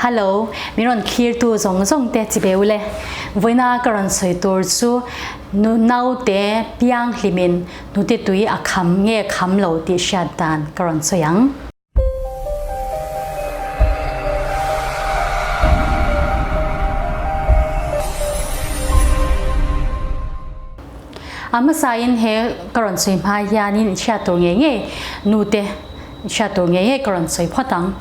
Hello, min rawn thlirtu zawng zawng te chibe ule. Vawiina ka rawn sawi tur chu nu naute piang hlimin hnute tui a kham nge kham lo tih hriat dan ka rawn sawi ang. A hmasain he ka rawn sawi hma hianin i hriat tur ngei ngei nute hriat tur ngei ngei ka rawn sawi phawt ang.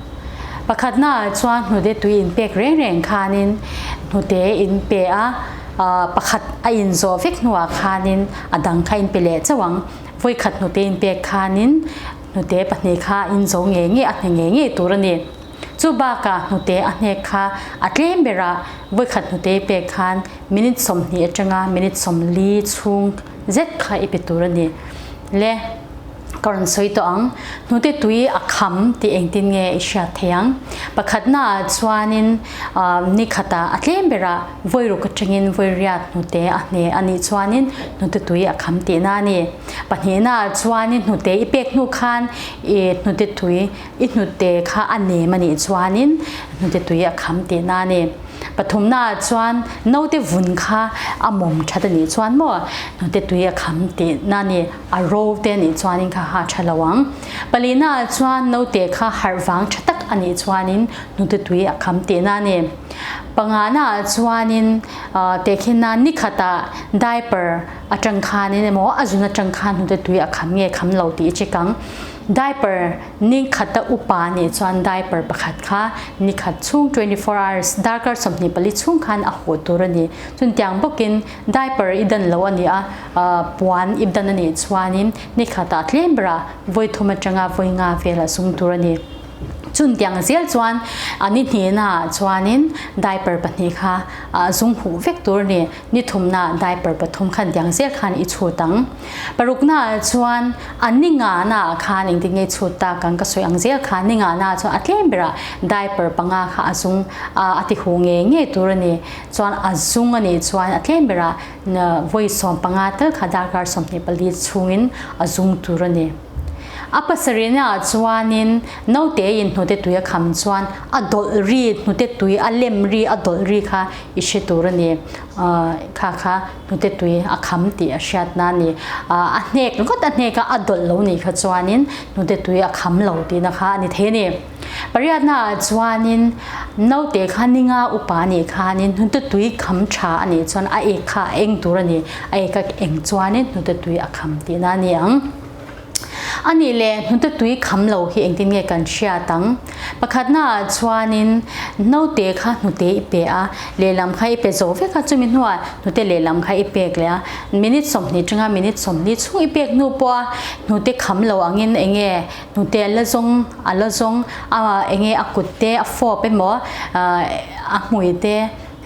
Pakhatna ah chuan hnute tui in pek reng reng khanin hnute in pe a, pakhat a in zawh vek hnuah khanin a dang kha in pe leh chauh ang. Vawikhat hnute in pek khanin hnute pahnih kha in zo ngei ngei a hne ngei ngei tur a ni. Chu bakah hnute a hnek kha a tlem berah vawikhat hnute i pek khan minute 20 atanga minute 40 chhung zet kha i pe tur a ni. Le ka rawn sawi tawh ang, hnute tui a kham tih engtin nge i hriat thei ang? Pakhatna ah chuanin ni khatah a tlem berah vawi ruk atangin vawi riat hnute a hne a nih chuanin hnute tui a kham tihna a ni. Pahnihna ah chuanin hnute i pek hnu khan i hnute tui I hnute kha a nem a nih chuanin hnute tui a kham tihna a ni. Pathumna ah chuan naute vun kha a mawm that a nih chuan maw hnute tui a kham tihna a ni, a ro te a nih chuanin kha ha tha lo ang. Palina ah chuan naute kha harh vang tha tak a nih chuanin hnute tui a kham tihna a ni. Pangana ah chuanin tehkhinna nikhatah diaper atang khanin emaw a zun atang khan hnute tui a kham nge kham lo tih i check ang. Diaper ni khata upa nih chuan diaper pakhat kha ni khat chhung 24 hours darkar 24 chhung khan a haw tur a ni. Chuntiang bawkin diaper i dan lo a ni a, puan i dan a nih chuanin ni khatah tlem berah vawi thum atanga vawi nga vel a zung tur a ni. Chuntiang zel chuan a ni hnihnaah chuanin diaper pahnih kha a zung huh vek tur a ni. Ni thumnaah diaper pathum khan tiang zel khan i chhut ang. Paruknaah chuan a ni ngahnaah khan engtin nge chhut tak ang ka sawi ang zel khan ni ngahnaah chuan a tlem berah diaper panga kha a zung a ti huh ngei ngei tur a ni. Chuan a zung a nih chuan a tlem berah vawi 15 tal kha darkar 24 chhungin a zung tur a ni. A pasarihnaah chuanin naute in hnute tui a kham chuan a dawlh ri hnute tui a lem ri a dawlh ri kha i hre tur a ni. Kha kha hnute tui a kham tih a hriat na a ni. A hnek ringawt a hnek a, a dawlh lo nih kha chuanin hnute tui a kham lo tihna kha a ni thei a ni. Pariatnaah chuanin naute kha ninga upa nih khanin hnute tui kham tha a nih chuan a ek kha a eng tur a ni. A ek a eng chuanin hnute tui a kham tihna a ni ang. A nih leh hnute tui kham lo hi engtin nge kan hriat ang? Pakhatna ah chuanin naute kha hnute i pe a, lehlam kha i pe zo vek a, chumi hnuah hnute lehlam kha i pek leh a, minute 20 tanga minute 40 chhung i pek hnu pawha hnute kham lo angin enge hnute a la zawng a la zawng a enge a kut te a fawp emaw a hmui te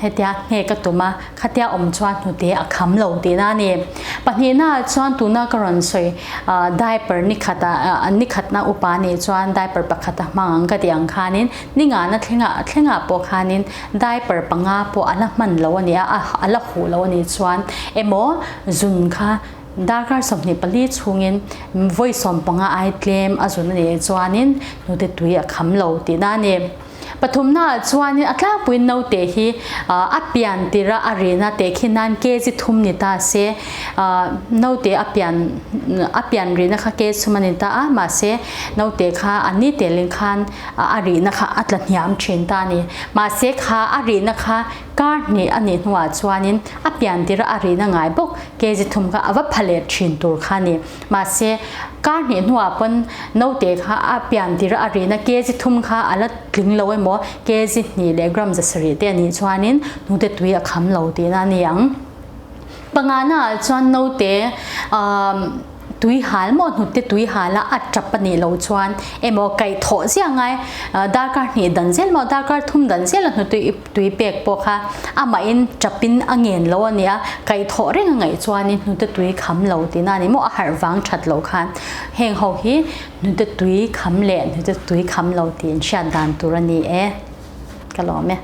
Hetia hnek a tum a, khatia awm chuan hnute a kham lo tihna a ni. Pahnihna ah chuan tuna ka rawn sawi diaper ni khat ah ni khatna upa nih chuan diaper pakhat a hmang ang ka tih ang khanin ni ngahna thlengah thlengah pawh khanin diaper panga pawh a la hman lo a ni a, a la huh lo a nih chuan emaw zun kha darkar 24 chhungin vawi 15 ai tlem a zun a nih chuanin hnute tui a kham lo tihna a ni. Pathumnaah chuanin a tlangpuiin naute hi a pian tira a rihna tehkhin nan kg thum ni ta se, naute a pian a pian rihna kha kg thum a ni ta a, mahse naute kha a ni telin khan a rihna kha a tla hniam thin ta a ni. Mahse kha a rihna kha kar hnih a nih hnuah chuanin a pian tira a rihna ngai bawk kg thum kha a va pha let thin tur kha a ni. Mahse, kar hnih hnuah pawn naute kha a pian tir a rihna kg thum kha a la tling lo emaw kg hnih leh gram 700 te a nih chuanin hnute tui a kham lo tihna a ni ang. Pangana ah chuan naute tui hal maw hnute tui hala a tap a nih loh chuan emaw kaih thawh ziah ngai darkar hnih dan zel maw darkar thum dan zel a hnute tui pek pawh kha amahin tapin a ngen lo a nia, kaihthawh reng a ngaih chuanin hnute tui kham lo tihna a ni maw, a harh vang that loh khan heng ho hi hnute tui kham leh hnute tui kham lo tih in hriat dan tur a ni e, ka lawm e.